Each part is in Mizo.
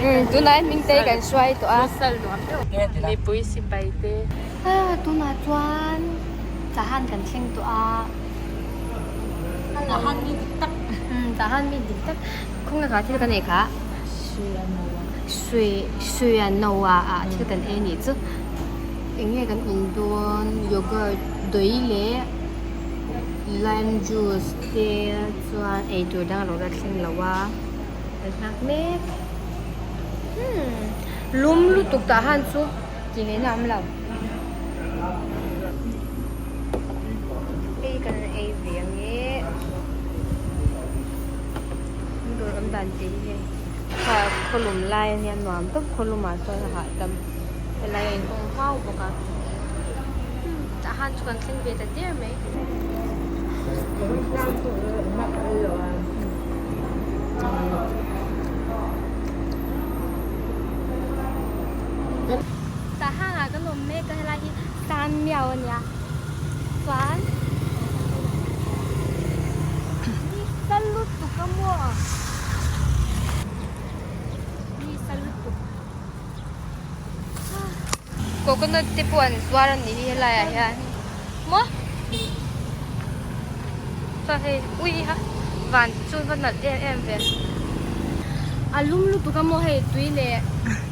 Tunah hian Hmingtei kan hruai tawh a. Mipui sipai te. Tunah chuan Tahan kan thleng tawh a. Tahan mi dik tak. Tahan mi dik tak. Khawnge kha thil kan ei kha? Sui Sui Noa ah thil kan ei anih chu. Eng nge kan in dawn yogurt dawi leh lime juice te chuan eitur dang a lo la thleng lo a kan nghak mek hmm lum lutuk tah han chu tih ngaihna a awm lo hei kan ei ve ang e an dawr awm dan te hi hei kha khawlum lai ania nuam tawp khawlum ah chuan a hahdam. Helai a inhawng huau bawk a tah han chu kan thleng ve ta der mai. Tah hangah kan awm mek a helai hi San Miao a nia chuan ni sa lutuk a maw ni sa lutuk. Coconut te pawh an zuar a nih hi helai ah hian maw chuan hei ui ha van chu va nalh em em ve a lum lutuk a maw hei tui leh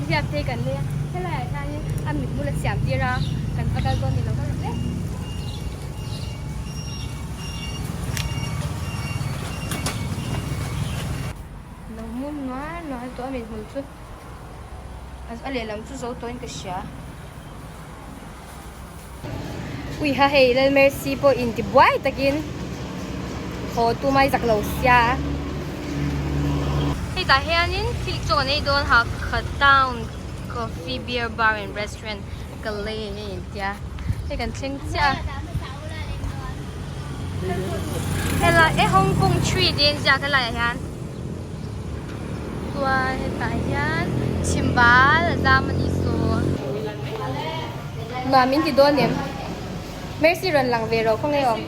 hriat te kan nei a helai ah hianin a mit bul a siam tir a kan va kal dawn ni lo ka rawh le. Lo mum nual nual tawh a mit hmul chu. A lehlam chu zo tawhin ka hria. Ui ha hei Lalmercy pawh inti buai takin haw tum a i zak lo sia. Hei tah hianin thil chaw an ei dawn Hakha town coffee beer bar and restaurant Kalay a intia hei kan thleng chiah a. Helai e Hong Kong tree tih a inziak helaiah hian. Chuan hetah hian chhimbal a zam a ni saw. Nuam min ti dawn em? Mercy rawn lang ve rawh khawnge awm.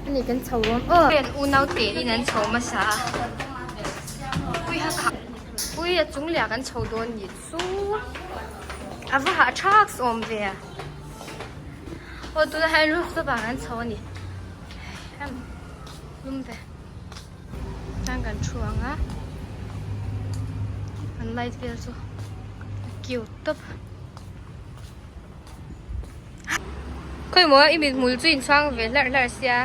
Ani kan chho rawn aw. An unau te in an chho hmasa a. Ui ha kha. Ui a chung leh ah kan chho dawn ni chu. A va hah thak awm ve a. Aw tunah hian rooftop ah kan chho a ni. Lum ve tang kan thu ang a an light vel chu a cute tawp khawi maw i mit hmul chu in chhuang ve hlarh hlarh sia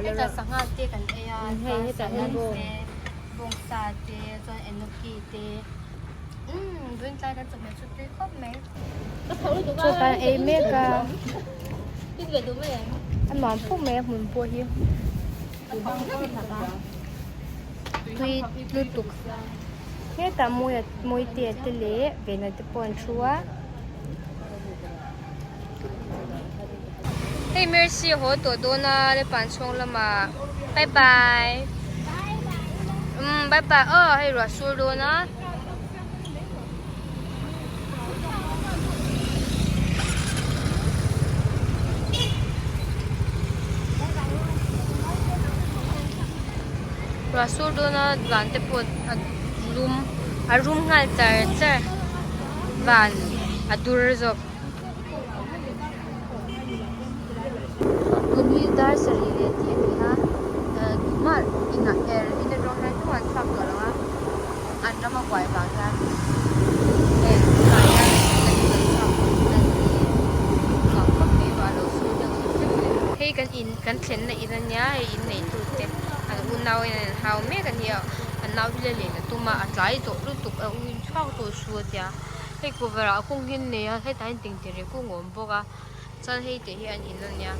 heta sangha te kan ei a chuan salad te bawngsa te chuan enoki te umm vawiin tlai kan chawhmeh chu tui khawp mai. Chaw kan ei mek a a nuam puk mai a hmun pawh hi tui lutuk hetah mawi mawite te leh vena te pawh an thu a hei mercy a haw tawh dawn a lepan chhawng lamah bye bye umm bye bye aw hei ruah sur dawn a. Ruah sur dawna van te pawh a lum a rum nghal char char van a dur zawk. Tun hi dar sarih leh tih a ni a tumah inah er in atang hian tumah an chhuak tawh lo a. An ram a buai vang hian hei tunah hian kan in kan chhuak an hi nuam khawp mai ruah lo sur deuh sep sep mai. Hei kan in kan thlenna in ania hei in neitu te an unau in an hau mek a nia an nau hi la len a tum a a tlai tawh lutuk a u in chhuak tawh su a tia hei cover ah kawng hi an nei a hetah hian tengtere kawng a awm bawk a chuan hei te hi an in ania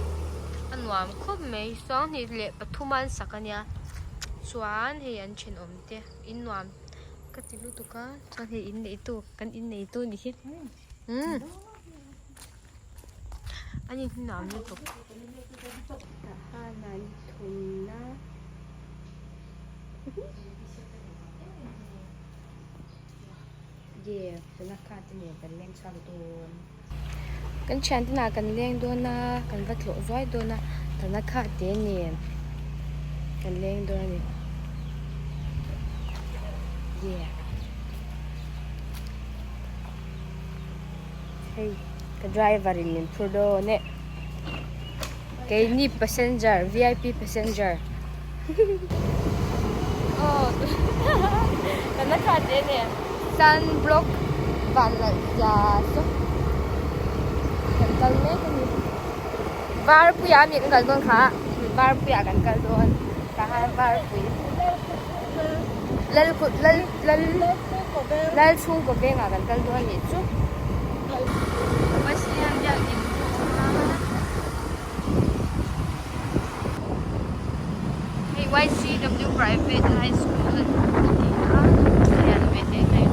a nuam khawp mai sanghnih leh pathum a an sak ania chuan hei an thenawm te. In nuam ka ti lutuk a chuan hei in neitu kan in neitu ni hi umm an in hi nuam lutuk. Kan thian te nah kan leng dawn a kan va tlawh zuai dawn a tanakha te nen. Kan leng dawn a ni. Yeah. Hei ka driver in min phur dawn e. Keini passenger vip passenger. Aw kan la tha teh nen. Sunblock van lalh zia chu kan kal mek a ni. Varpuia ami kan kal dawn kha Varpuia kan kal dawn tah khan Varpui Lal lal lal lal chhungkaw vengah kan kal dawn anih chu. Wesleyan biakin chu a awm a. Hei YCW Private High School a ni a a lian ve hle mai.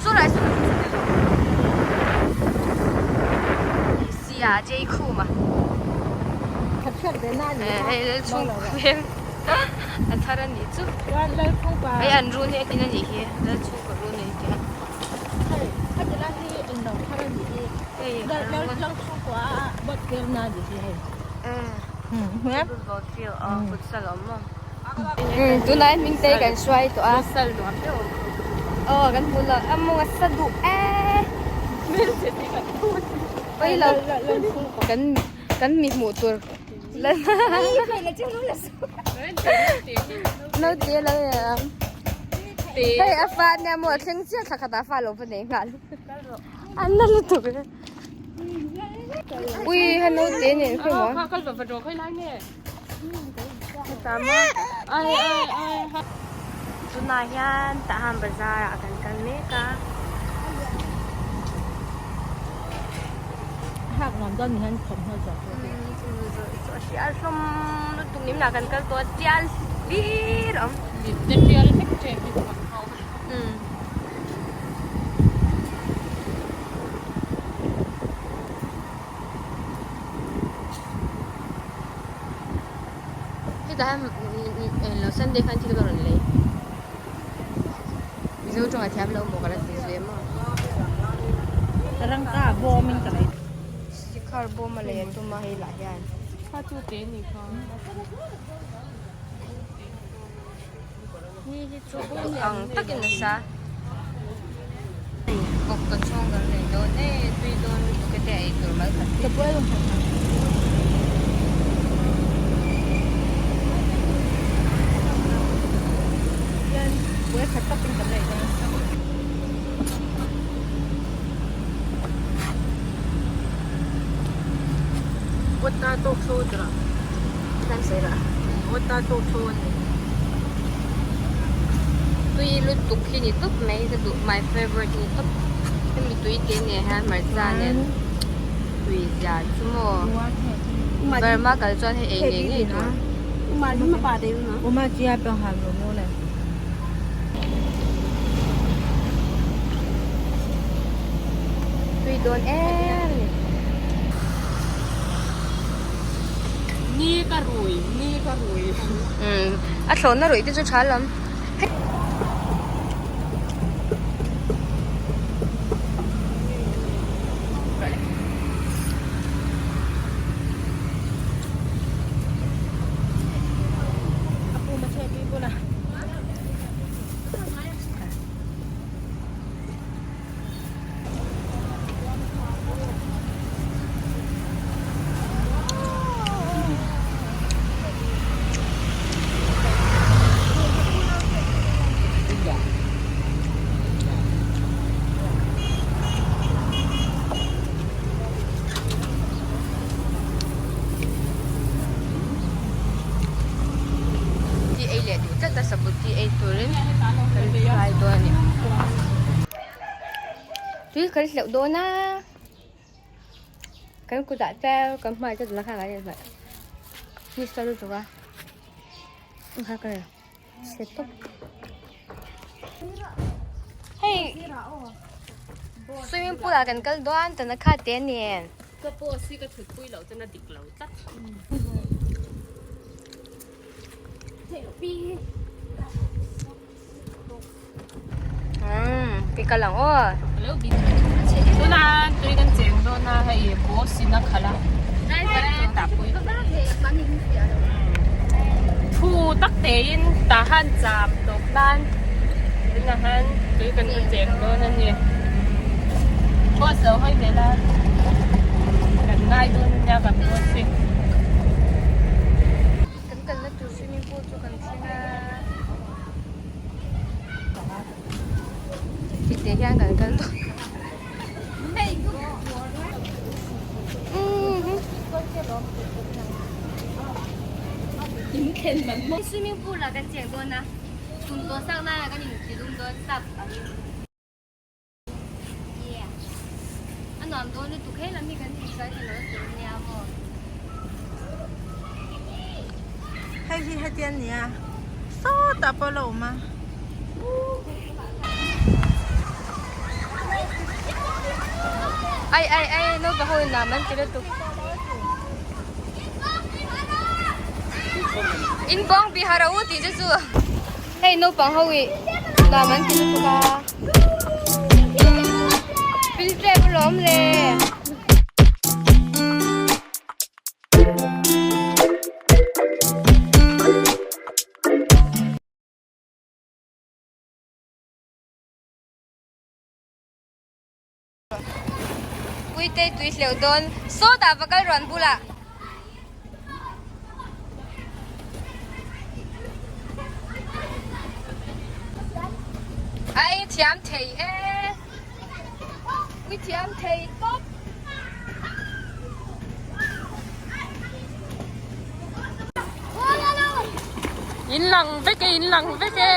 Saw lai saw Sia Jay Khuma hei Lalchhungkaw veng a thar a nih chu hei an run hi a tin a nih hi Lalchhungkaw run a ni tih a hei futsal a awm maw tunah hian Hmingtei kan hruai tawh a aw kan hmu lo a mawng a sa duh e. Oi lo kan kan mi hmuh tur no te lo ang hei a fa nia maw a thleng chiah thla khat ah fa lo va nei nghal an la lutuk e ui ha no te nen khawi maw Tunah hian Tahan bazar ah kan kal mek a. A hrial hlawm lutuk ni hmunah kan kal tawh a tial hlir a awm. Hetah hian englo Sunday khan thil ka rawn lei Mizo tawng a thiam lo maw ka la ti zui em a Rangka bawm in ka lei Sikhar bawm a lei a tum a hei lah hian Kha chu te ni kha Ni hi chu ang takin a sa Bawk ka chhung kan nei dawn e tui dawn lutuk e te a eitur mal khat Tui lutuk hi ni tawp mai ka duh my favourite ni tawp hemi tui te nen hian hmarcha nen tui zia chu maw Burma kal chuan hei ei ngei ngei tur. Tui dawn em a ni. Ni ka rui, ni ka rui. Umm a thlawhna ruih te chu tha lam. Ti ei leh duh tlat a sabuti ei turin kan try dawn a ni. Tui kan hleuh dawn a kan kutah te kan hmai te tunah khan kan inhmeh nisa lutuk a kha ka chhe tawp hei swimming pool ah kan kal dawn tuna kha te nen Ka post hi ka thutpui loh chuan a dik lo tlat. Pi kal ang aw. Tuna tui kan cheng dawn a hei boss in a khalh a. tak tein tah han cham tawp nan tunah han tui kan va cheng dawn a ni. Boss lo hawi ve la kan ngai dawn a nia kan boss hi. Kan kalna tur swimming pool chu kan thleng a. Tite hian kan kal tawh. Swimming pool ah kan cheng dawn a, tum tawh sak nan ah kan inti lum dawn sap angin. Yeah. A nuam dawn lutuk hei lam hi kan tih chuan eng lo tur ania maw. Hei hi heti ania sawtah pawh a lo awm a. Ai ai ai naupang ho in lam an ti lutuk. In bawng bihar a u tih chu chu hei naupang ho i lam an ti lutuk a. Pil tlem alawm le. Puite tui hleuh dawn sawtah va kal rawn bulah. Ai thiam thei e. Pui thiam thei tawp. In lang vek e in lang vek e.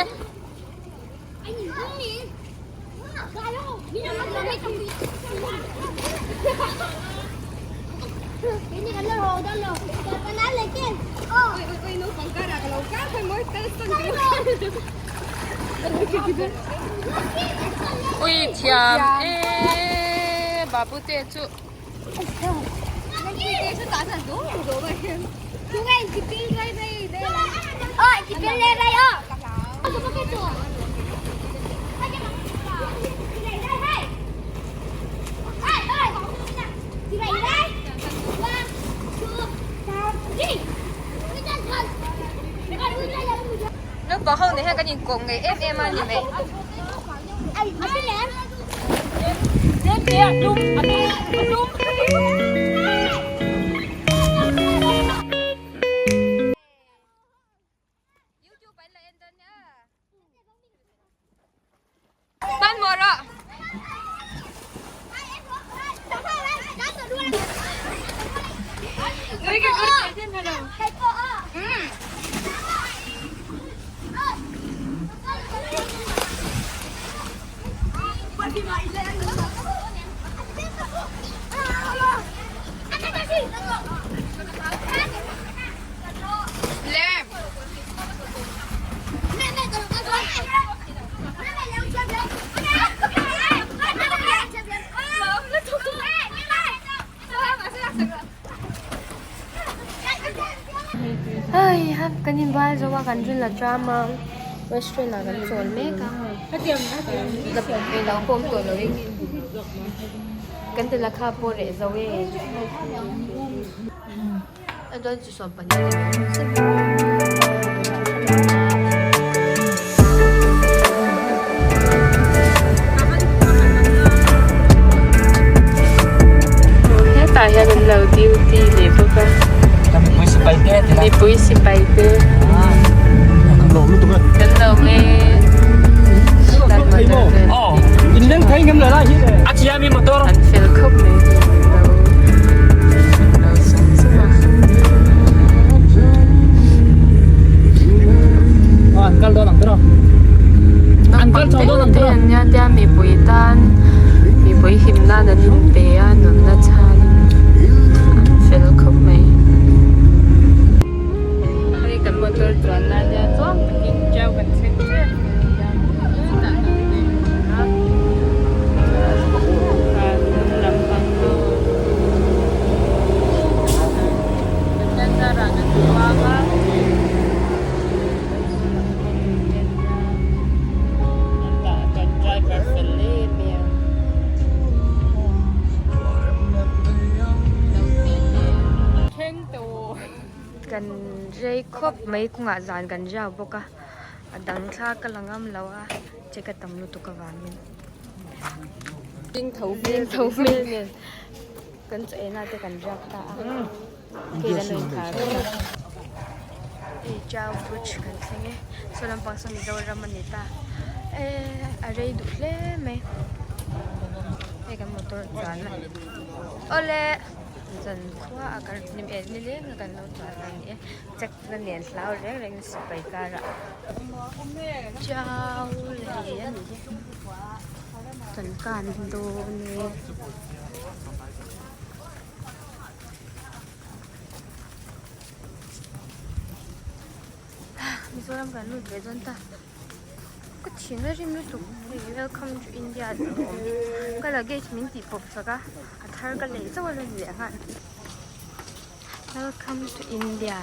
Ui thiam e babu te chu. Naupang ho nen hian kan inkawm ngei em em a ni mai. Hmanhmawh rawh. Hei ha kan inbual zo a kan rin a tram a restaurant ah kan chawl mek a engdang pawh awm tawh lo in kan ti la kha pawh reh zo e. Hetah hian an lo duty leh bawk a mipui sipai te kan lo nge an fel khawp mai nia mipui tan mipui him nan an in pe a nunna chhan in an fel khawp mai. Kan rei khawp mai kawngah zan kan riau bawk a a dang thla ka la ngam lo a check a tam lutuk avangin ding tho hmel nen kan chaw ei na te kan riak ta a gate an lo inkhar vek a hei chau bridge kan thleng e saw lampang saw Mizoram a ni ta eh a rei duh hle mai hei kan motor chuan a awle. Zan khua a kan hnim em ni leng a kan lo chuan a ni e check na nen hlau reng reng sipai karah chau lei a ni hi kan kan dawn e. Mizoram kan lut ve dawn ta. Ka thin a rim lutuk hei welcome to India tih a awm hi ka luggage min tih pawp chak a a thar ka lei chauh a la ni leh nghal welcome to India.